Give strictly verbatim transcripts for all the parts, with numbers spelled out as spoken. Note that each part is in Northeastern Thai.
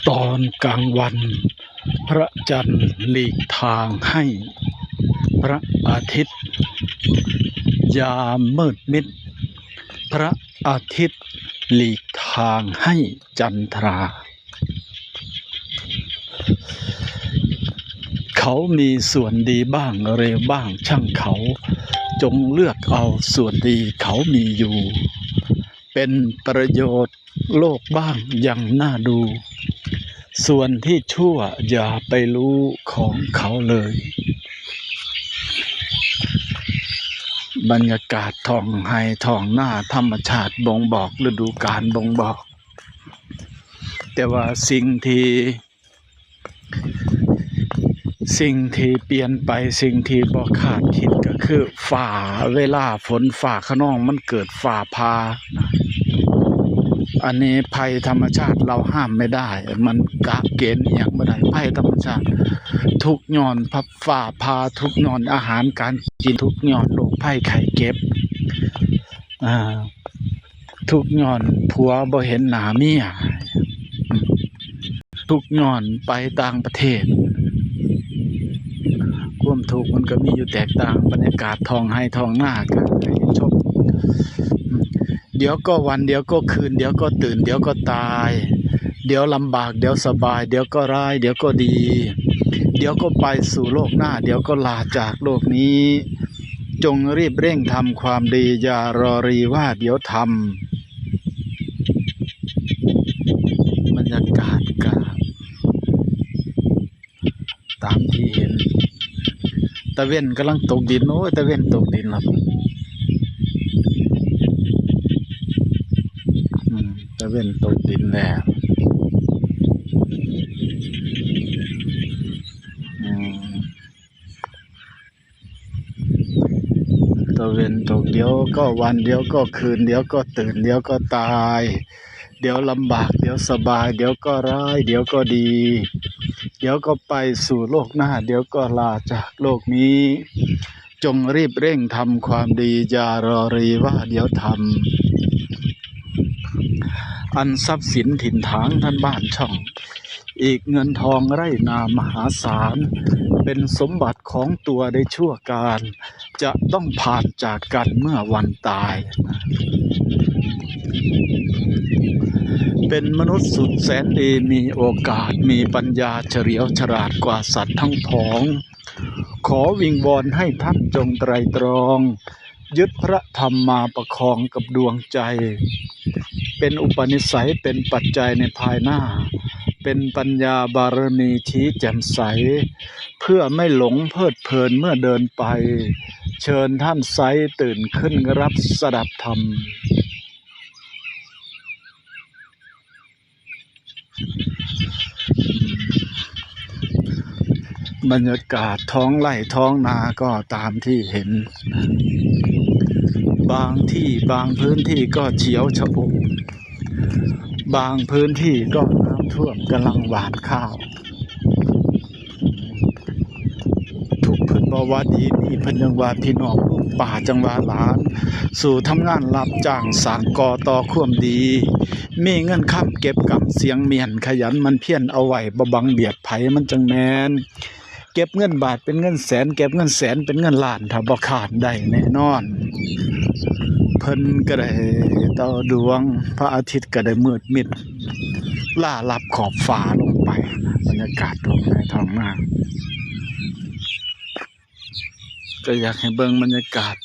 ตอนกลางวัน พระจันทร์หลีกทางให้พระอาทิตย์ ยามมืดมิด พระอาทิตย์หลีกทางให้จันทรา เขามีส่วนดีบ้างเลวบ้างช่างเขา จงเลือกเอาส่วนดีเขามีอยู่ เป็นประโยชน์โลกบ้างยังน่าดู ส่วนที่ชั่วอย่าไปรู้ของเขาเลย บรรยากาศท้องไร่ท้องนา ธรรมชาติบ่งบอก ฤดูกาลบ่งบอก แต่ว่าสิ่งที่ สิ่งที่เปลี่ยนไป สิ่งที่บ่คาดคิดก็คือฟ้า เวลาฝนฟ้าคะนองมันเกิดฟ้าผ่า อันนี้ภัยธรรมชาติเราห้ามไม่ได้ มันกะเกณฑ์อิหยังบ่ได้ ภัยธรรมชาติ ทุกข์ย้อนฟ้าผ่า ทุกข์ย้อนอาหารการกิน ทุกข์ย้อนโรคภัยไข้เจ็บ อ่า ทุกข์ย้อนผัวบ่เห็นหน้าเมีย ทุกข์ย้อนไปต่างประเทศ ความทุกข์มันก็มีอยู่แตกต่าง บรรยากาศท้องไร่ท้องนาก็ให้ชม เดี๋ยวก็วัน เดี๋ยวก็คืน เดี๋ยวก็ตื่น เดี๋ยวก็ตาย เดี๋ยวลำบาก เดี๋ยวสบาย เดี๋ยวก็ร้าย เดี๋ยวก็ดี เดี๋ยวก็ไปสู่โลกหน้า เดี๋ยวก็ลาจากโลกนี้ จงรีบเร่งทำความดี อย่ารอรีว่าเดี๋ยวทำ บรรยากาศก็ตามที่เห็น ตะเว็นกำลังตกดิน โอ้ย ตะเว็นตกดินแล้ว อืม ตะเว็นตกดินแล้ว อืม ตะเว็นตก เดี๋ยวก็วัน เดี๋ยวก็คืน เดี๋ยวก็ตื่น เดี๋ยวก็ตาย เดี๋ยวลำบาก เดี๋ยวสบาย เดี๋ยวก็ร้าย เดี๋ยวก็ดี เดี๋ยวก็ไปสู่โลกหน้า เดี๋ยวก็ลาจากโลกนี้ จงรีบเร่งทำความดี อย่ารอรีว่าเดี๋ยวทำ อันทรัพย์สินถิ่นฐานท่านบ้านช่อง อีกเงินทองไร่นามหาศาล เป็นสมบัติของตัวได้ชั่วกาล จะต้องผ่านจากกันเมื่อวันตาย เป็นมนุษย์สุดแสนดี มีโอกาส มีปัญญาเฉลียวฉลาดกว่าสัตว์ทั้งผอง ขอวิงวอนให้ท่านจงไตร่ตรอง ยึดพระธรรมมาประคองกับดวงใจ เป็นอุปนิสัย เป็นปัจจัยในภายหน้า เป็นปัญญาบารมีชี้แจ่มใส เพื่อไม่หลงเพลิดเพลินเมื่อเดินไป เชิญท่านไซร้ตื่นขึ้นรับสดับธรรม บรรยากาศท้องไร่ท้องนาก็ตามที่เห็น บางที่บางพื้นที่ก็เขียวชอุ่ม บางพื้นที่ก็น้ำท่วมกำลังหว่านข้าว ทุกข์เพิ่นบ่ว่าดี มีเพิ่นยังว่าพี่น้อง ลุงป้าจั่งว่าหลาน สู้ทำงานรับจ้างสร้างก่อต่อความดี มีเงินคำเก็บกำเสียงเมียน ขยันหมั่นเพียรเอาไว้ บ่บังเบียดไผมันจั่งแม่น เก็บเงินบาทเป็นเงินแสน เก็บเงินแสนเป็นเงินล้าน ถ้าบ่ค้านได้แน่นอน เพิ่นก็ได้ต่อดวง พระอาทิตย์ก็ได้มืดมิด ล่าลับขอบฟ้าลงไป บรรยากาศท้องไร่ท้องนา ก็อยากให้เบิ่งบรรยากาศ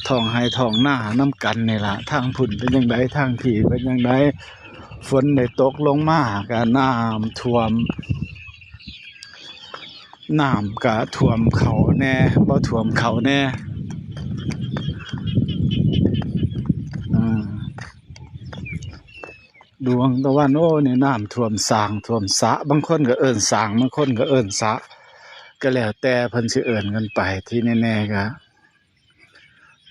ท้องไร่ท้องนานำกันนี่ล่ะ ทางพุ้นเป็นจั่งใด ทางพี้เป็นจั่งใด ฝนได้ตกลงมาก็น้ำท่วม น้ำก็ท่วมเขาแน่ บ่ท่วมเขาแน่ อืม ดวงตะวัน โอ้ นี่น้ำท่วมสร้างท่วมสระ บางคนก็เอิ้นสร้าง บางคนก็เอิ้นสระ ก็แล้วแต่เพิ่นสิเอิ้นกันไป ที่แน่ๆก็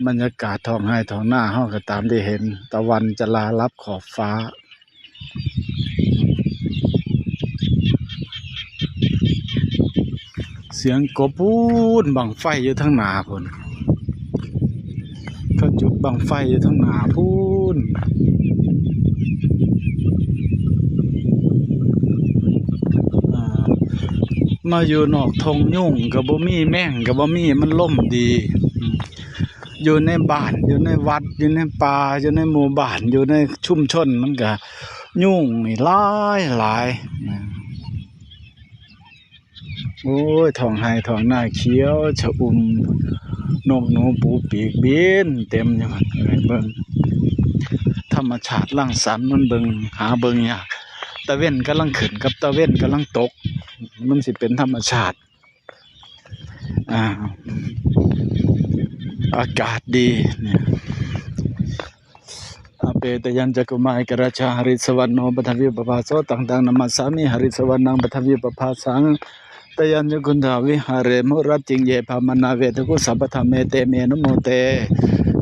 บรรยากาศท้องไร่ท้องนาเฮาก็ตามที่เห็น ตะวันจะล่าลับขอบฟ้า เสียงกบพู้น บั้งไฟอยู่ทางหน้าพู้น เขาจุดบั้งไฟอยู่ทางหน้าพู้น มาอยู่นอกท่ง ยุงก็บ่มี แมงก็บ่มี มันลมดี อืม อยู่ในบ้าน อยู่ในวัด อยู่ในป่า อยู่ในหมู่บ้าน อยู่ในชุมชน มันก็ยุงนี่หลายหลาย อืม โอ้ย ท้องไร่ท้องนาเขียวชอุ่ม นกหนูปูปีกบินเต็มอยู่หั่น เบิ่ง ธรรมชาติรังสรรค์มันเบิ่ง หาเบิ่งยาก ตะเว็นกำลังขึ้นกับตะเว็นกำลังตก มันสิเป็นธรรมชาติ อ่า อากาศดีเนี่ย อเปตยัญจะกุมายกราชาหริสวรรณโนปัทวิปภาโส ตังตังนามัสสามิ หริสวรรณังปัทวิปภาสัง ตยัญจะกุณฑาวิหาเรมุรัจจิงเยพามนาเวทุกุสัพพธรรมเมเตเมนุโมเต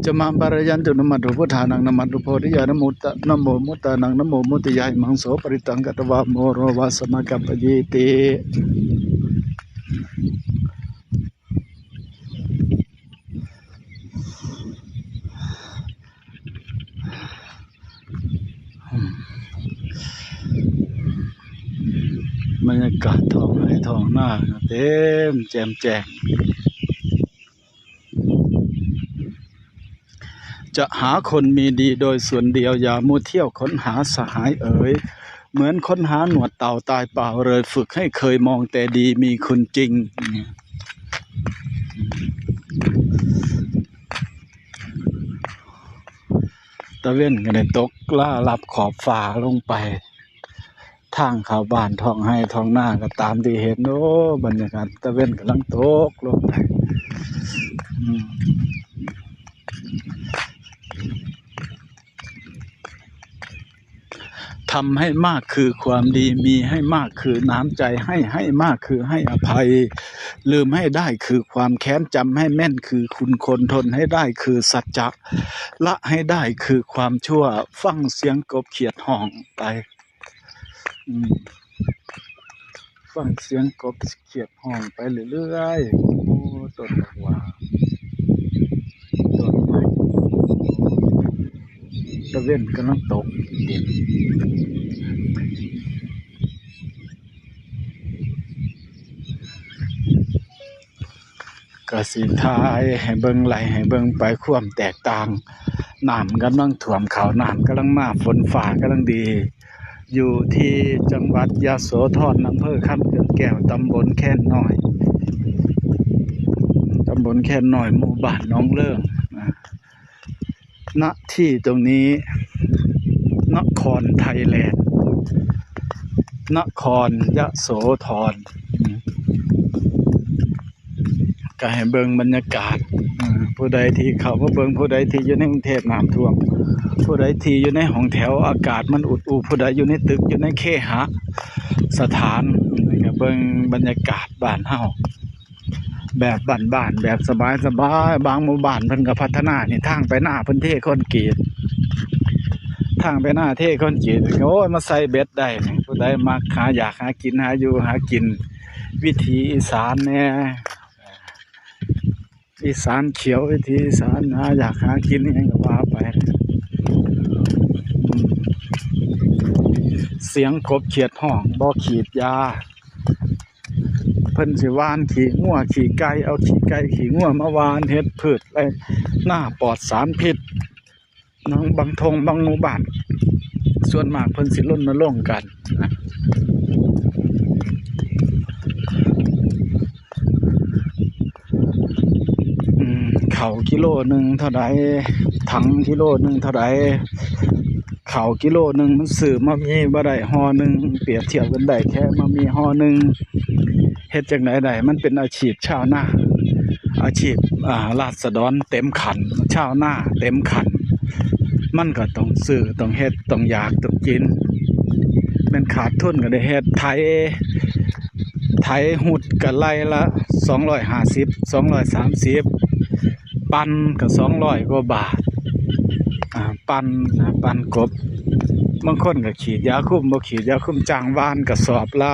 จะมังปะระยันตุนมัตถุพุทธานังนมัตถุโพธิยา นโมตะ นโมมุตตานัง นโมมุติยา อิมังโสปริตังกัตวาโมโรวาสมะกัปปะยีติ บรรยากาศท้องไร่ท้องนาเต็มแจ่มแจ้ง จะหาคนมีดีโดยส่วนเดียว อย่ามัวเที่ยวค้นหาสหายเอ๋ย เหมือนค้นหาหนวดเต่าตายเปล่าเลย ฝึกให้เคยมองแต่ดีมีคุณจริง ตะเว็นก็ได้ตกล่าลับขอบฟ้าลงไป ทางเข้าบ้านท้องไร่ท้องนาก็ตามที่เห็น โอ้ บรรยากาศตะเว็นกำลังตกลงไป อืม ทำให้มากคือความดี มีให้มากคือน้ำใจ ให้ให้มากคือให้อภัย ลืมให้ได้คือความแค้น จำให้แม่นคือคุณคน ทนให้ได้คือสัจจะ ละให้ได้คือความชั่ว ฟังเสียงกบเขียดฮ้องไป อืม ฟังเสียงกบเขียดฮ้องไปเรื่อยๆ โอ้ ต้นบักหว่า ต้นไม้ ตะเว็นกำลังตกดิน ก็สิถ่ายให้เบิ่ง ไล่ให้เบิ่งไปความแตกต่าง น้ำกำลังท่วมเข้า น้ำกำลังมา ฝนฟ้ากำลังดี อยู่ที่จังหวัดยโสธร อำเภอคำเขื่อนแก้ว ตำบลแคนน้อย ตำบลแคนน้อย หมู่บ้านหนองเลิงนะ ณ ที่ตรงนี้ นครไทยแลนด์ นครยโสธร อืม ก็ให้เบิ่งบรรยากาศ อืม ผู้ใดที่เข้ามาเบิ่ง ผู้ใดที่อยู่ในกรุงเทพน้ำท่วม ผู้ใดที่อยู่ในห้องแถว อากาศมันอุดอู้ ผู้ใดอยู่ในตึก อยู่ในเคหสถาน อืม ก็เบิ่งบรรยากาศบ้านเฮา แบบบ้านๆ แบบสบายๆ บางหมู่บ้านเพิ่นก็พัฒนานี่ ทางไปนาเพิ่นเทคอนกรีต ทางไปนาเทคอนกรีต โอ้ย มาใส่เบ็ดได้นี่ ผู้ใดมักหาอยากหากิน หาอยู่หากิน วิถีอีสานแหน่ อีสานเขียว วิถีอีสาน หาอยากหากินอิหยังก็ว่าไป อืม เสียงกบเขียดฮ้อง บ่ขีดยา เพิ่นสิหว่านขี้งัวขี้ไก่ เอาขี้ไก่ขี้งัวมาหว่านเฮ็ดพืชไร่นาปลอดสารพิษ บาง บางท่ง บางหมู่บ้าน ส่วนมากเพิ่นสิรณรงค์กันนะ อืม ข้าวกิโลหนึ่งเท่าใด ถังกิโลหนึ่งเท่าใด ข้าวกิโลหนึ่งมันซื้อมามีบ่ได้ห่อหนึ่ง เปรียบเทียบกันได้แค่มามีห่อหนึ่ง เฮ็ดจั่งใดได้ มันเป็นอาชีพชาวนา อาชีพ อ่า ราษฎรเต็มขัน ชาวนาเต็มขัน มันก็ต้องซื้อ ต้องเฮ็ด ต้องอยาก ต้องกิน แม่นขาดทุนก็ได้เฮ็ด ไถ ไถฮุดก็ไร่ละสองร้อยห้าสิบ สองร้อยสามสิบ ปั่นก็สองร้อยกว่าบาท อ่า ปั่น อ่า ปั่นกบ บางคนก็ขีดยาคุม บ่ขีดยาคุม จ้างหว่านกระสอบละ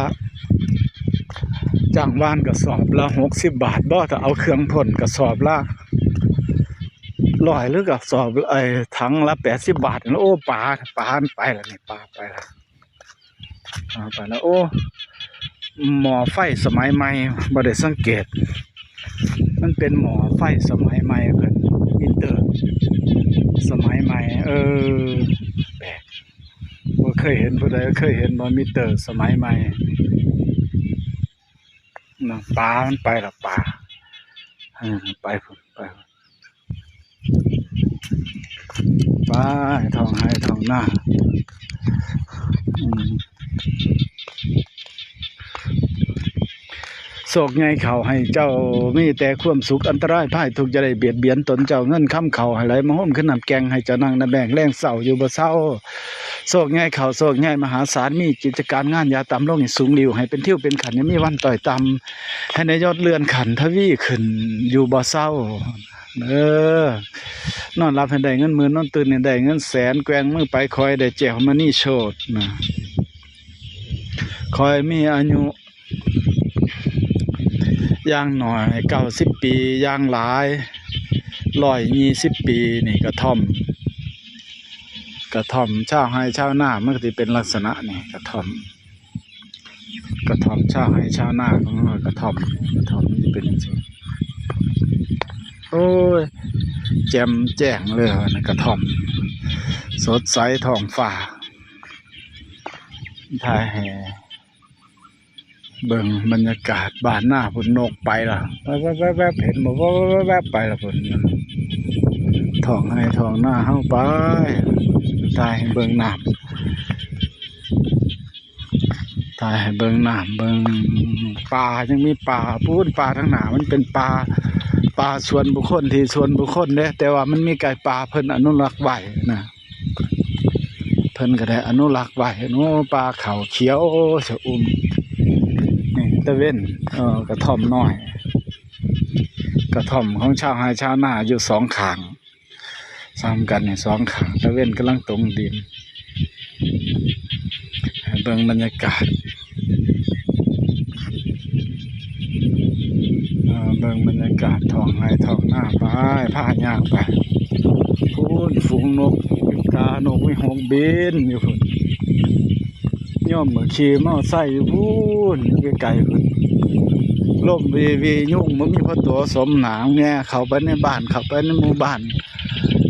จ้างหว่านกระสอบละหกสิบบาท บ่ ถ้าเอาเครื่องพ่นกระสอบละร้อย หรือกระสอบ ไอ้ ถังละแปดสิบบาท โอ้ ปลา ปลามันไปแล้วนี่ ปลาไปแล้ว อ่า ไปแล้ว โอ้ หม้อไฟสมัยใหม่ บ่ได้สังเกต มันเป็นหม้อไฟสมัยใหม่เพิ่น มิเตอร์สมัยใหม่ เออ แปลก บ่เคยเห็น ผู้ใดเคยเห็นบ่ มิเตอร์สมัยใหม่นะ ปลามันไปละ ปลา เออ ไปพุ้น ไปพุ้น ไปท้องไร่ท้องนา อืม โชคใหญ่เข้าให้เจ้ามีแต่ความสุข อันตรายภัยทุกข์อย่าได้เบียดเบียนตนเจ้า เงินคำเข้าให้ไหลมาโฮมคือน้ำแกง ให้เจ้านั่งน้ำแบงแลงเศร้าอยู่บ่เซา โชคใหญ่เข้าโชคใหญ่มหาศาล มีกิจการงานอย่าต่ำลงให้สูงหลิ่ว ให้เป็นทิวเป็นขันอย่ามีวันต้อยต่ำ ให้ได้ยศเลื่อนขั้นทวีขึ้นอยู่บ่เซา เออ นอนหลับให้ได้เงินหมื่น นอนตื่นให้ได้เงินแสน แกว่งมือไปขอให้ได้แก้วมณีโชตินะ ขอให้มีอายุ อย่างน้อยเก้าสิบปี อย่างหลายร้อยยี่สิบปี นี่กระท่อม กระท่อมชาวไร่ชาวนา มันก็สิเป็นลักษณะนี่ กระท่อม กระท่อมชาวไร่ชาวนาของเรา กระท่อม กระท่อมมันสิเป็นจังซี่ โอ้ย แจ่มแจ้งเลยนะ กระท่อม สดใสท้องฟ้า ถ่ายให้เบิ่งบรรยากาศบ้านนาพุ้น นกไปละ แวบๆๆๆ เห็นบ่ แวบๆๆๆ ไปละพุ้น ท้องไร่ท้องนาเฮาไป ถ่ายให้เบิ่งน้ำ ถ่ายให้เบิ่งน้ำ เบิ่งปลา ยังมีปลาพุ้น ปลาทางหน้ามันเป็นปลา ปลาส่วนบุคคล ที่ส่วนบุคคลเด้ แต่ว่ามันมีไก่ป่า เพิ่นอนุรักษ์ไว้นะ เพิ่นก็ได้อนุรักษ์ไว้ โอ้ ปลาขาวเขียวชะอุ่ม นี่ตะเวน เอ่อ กระท่อมน้อย กระท่อมของชาวไร่ชาวนาอยู่สองข้าง ซ้ำกันนี่สองข้าง ตะเวนกำลังตกดิน ให้เบิ่งบรรยากาศ เอ่อ เบิ่งบรรยากาศท้องไร่ท้องนาไป พาย่างไป พุ้น ฝูงนกกา นกวิหกบินอยู่พุ้น ย่อมมาขี่มอไซค์อยู่พุ้น อยู่ไกลๆพุ้น ลมวีวี ยุงบ่มีพอตัวสมหนามแง่ เข้าไปในบ้าน เข้าไปในหมู่บ้าน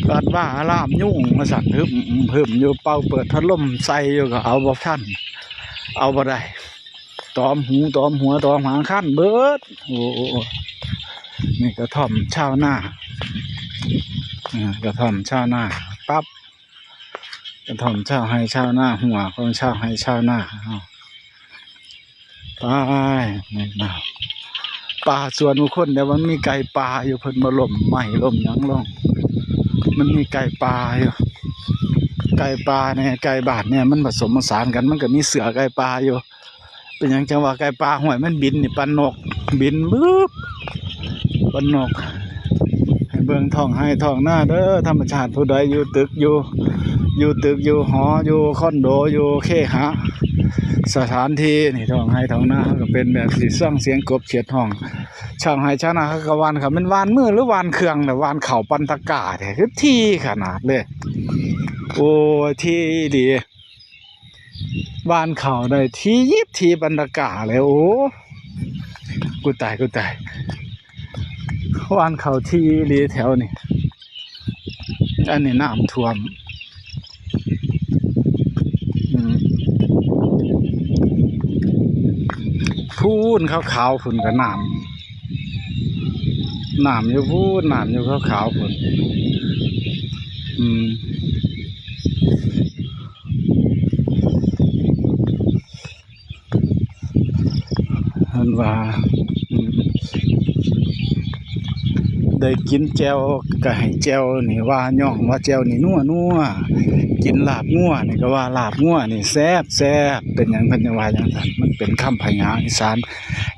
กัดว่าอารามยุงมาสั่น หึมหึมอยู่ เป่าเปิดพัดลมใส่อยู่ก็เอาบ่ทัน เอาบ่ได้ ตอมหู ตอมหัว ตอมหาง คันเบิด โอ้ โอ้ โอ้ นี่กระท่อมชาวนา อ่า กระท่อมชาวนา ปั๊บ กระท่อมชาวไร่ชาวนา หัวของชาวไร่ชาวนา อ้าว ไป นี่นะ ป่าส่วนบุคคล แต่ว่ามันมีไก่ป่าอยู่ เพิ่นบ่ล้มไม้ล้มหยังลง มันมีไก่ป่าอยู่ ไก่ป่าเนี่ย ไก่บ้านเนี่ย มันผสมผสานกัน มันก็มีเสือไก่ป่าอยู่ เป็นหยังจังว่าไก่ป่า ห้วย มันบินนี่ปานนก บินบึบปานนก ให้เบิ่งท้องไร่ท้องนาเด้อ ธรรมชาติ ผู้ใดอยู่ตึก อยู่ อยู่ตึก อยู่หอ อยู่คอนโด อยู่เคหะสถานที่นี่ ท้องไร่ท้องนาก็เป็นแบบสิฟังเสียงกบเขียดฮ้อง ชาวไร่ชาวนาเขาก็หว่าน คันแม่นหว่านมือหรือหว่านเครื่องน่ะ หว่านข้าวปั่นตะกร้าแท้ คือถี่ขนาดเลย โอ้ย ถี่อีหลี หว่านข้าวได้ถี่ยิบ ถี่ปั่นตะกร้าเลย โอ้ กูตาย กูตาย หว่านข้าวถี่อีหลีแถวนี้ อันนี้น้ำท่วม อืม พุ้นขาวๆพุ้นก็น้ำ น้ำอยู่พุ้น น้ำอยู่ขาวๆพุ้น อืม เพิ่นว่า อืม ได้กินแจ่วก็ให้แจ่วนี่ว่าย่อง ว่าแจ่วนี่นัวนัว กินลาบงัวนี่ก็ว่าลาบงัวนี่แซ่บแซ่บ เป็นหยังเพิ่นจั่งว่าจั่งซั้น มันเป็นคำพยางค์อีสาน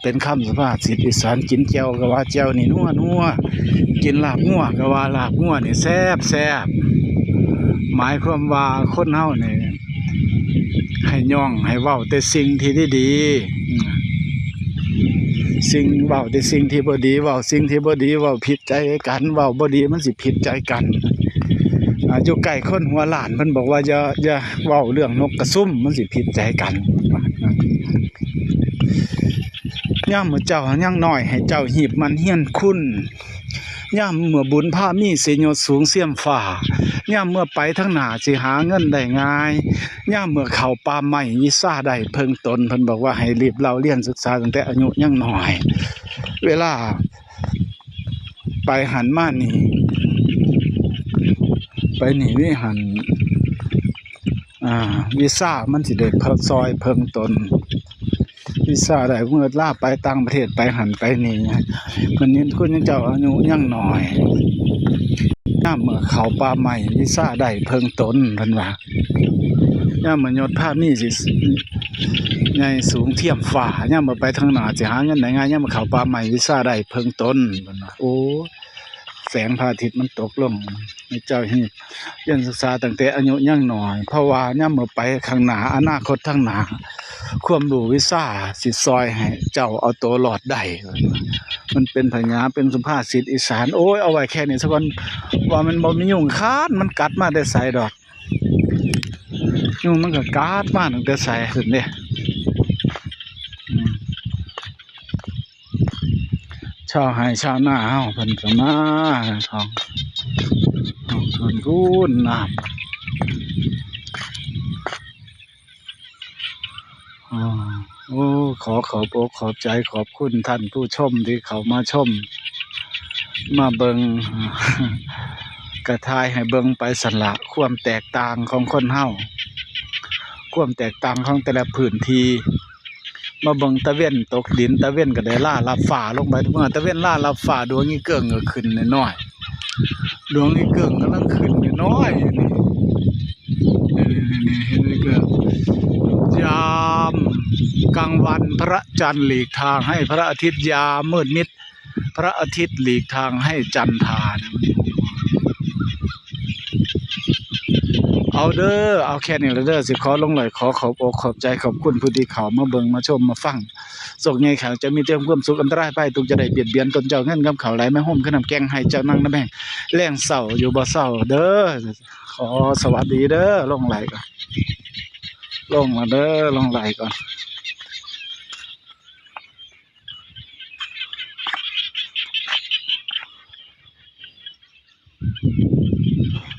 เป็นคำสุภาษิตอีสาน กินแจ่วก็ว่าแจ่วนี่นัวนัว กินลาบงัวก็ว่าลาบงัวนี่แซ่บแซ่บ หมายความว่าคนเฮานี่ ให้ย่อง ให้เว้าแต่สิ่งที่ดีๆ อืม สิ่ง เว้าแต่สิ่งที่บ่ดี เว้าสิ่งที่บ่ดี เว้าผิดใจกัน เว้าบ่ดีมันสิผิดใจกัน อ่า อยู่ใกล้คนหัวล้าน เพิ่นบอกว่าอย่า อย่าเว้าเรื่องนกกระซุ่ม มันสิผิดใจกัน อืม ยามมื้อเจ้ายังน้อยให้เจ้าฮีบหมั่นเฮียนคุณ ยามเมื่อบุญพามีสิยศสูงเสี้ยมฟ้า ยามเมื่อไปทางหน้าสิหาเงินได้ง่าย ยามเมื่อเข้าป่าไม้วิชาได้เพิ่งตน เพิ่นบอกว่าให้รีบเล่าเรียนศึกษาตั้งแต่อายุยังน้อย เวลาไปหั้นมานี่ ไปนี่วิหั้น อ่า วิชามันสิได้เพิ่งซอยเพิ่งตน วิชาได้เมื่อลาไปต่างประเทศไปหั้นไปนี่ เพิ่นเห็นคุณเจ้าอายุยังน้อย ยามเมื่อเข้าป่าไม้วิชาได้เพิ่งตน เพิ่นว่า ยามเมื่อยศพามีสิใหญ่สูงเสี้ยมฟ้า ยามเมื่อไปทางหน้าสิหาเงินได้ง่าย ยามเมื่อเข้าป่าไม้วิชาได้เพิ่งตน เพิ่นว่า โอ้ แสงพระอาทิตย์มันตกลง ให้เจ้าฮีบเรียนศึกษาตั้งแต่อายุยังน้อย เพราะว่ายามเมื่อไปข้างหน้า อนาคตทางหน้า ความรู้วิชาสิซอยให้เจ้าเอาตัวรอดได้ มันเป็นพญา เป็นสุภาษิตอีสาน โอ้ย เอาไว้แค่นี้ซะก่อน ว่ามันบ่มียุงคาน มันกัดมาแต่ไสดอก ยุงมันก็กัดมาตั้งแต่ไสซั่นเด้ อืม ชาวไร่ชาวนาเฮาเพิ่นก็มา ทอง ทองทุนคูณน้ำ อ๋อ โอ้ ขอขอบอกขอบใจขอบคุณท่านผู้ชมที่เข้ามาชม มาเบิ่ง กะถ่ายให้เบิ่งไปสั่นละ ความแตกต่างของคนเฮา ความแตกต่างของแต่ละพื้นที่ มาเบิ่งตะเว็นตกดิน ตะเว็นก็ได้ลาลับฟ้าลงไป เมื่อตะเว็นลาลับฟ้า ดวงอีเกิ่งก็ขึ้นน้อยๆ ดวงอีเกิ่งกำลังขึ้นน้อยๆ นี่ นี่ๆๆ เห็นไหมครับ ยามกลางวันพระจันทร์หลีกทางให้พระอาทิตย์ ยามมืดมิด พระอาทิตย์หลีกทางให้จันทรานะ เอาเด้อ เอาแค่นี้ละเด้อ สิขอลงไลน์ ขอขอบอกขอบใจขอบคุณผู้ที่เข้ามาเบิ่งมาชมมาฟัง โชคใหญ่ข้างจะมีแต่ความสุข อันตรายภัยทุกข์จะได้เบียดเบียนตนเจ้า เงินคำเข้าไหลมาโฮม คือน้ำแกงให้เจ้านั่งน้ำแห้ง แลงเศร้าอยู่บ่เศร้าเด้อ ขอสวัสดีเด้อ ลงไลน์ก่อน ลงมาเด้อ ลงไลน์ก่อน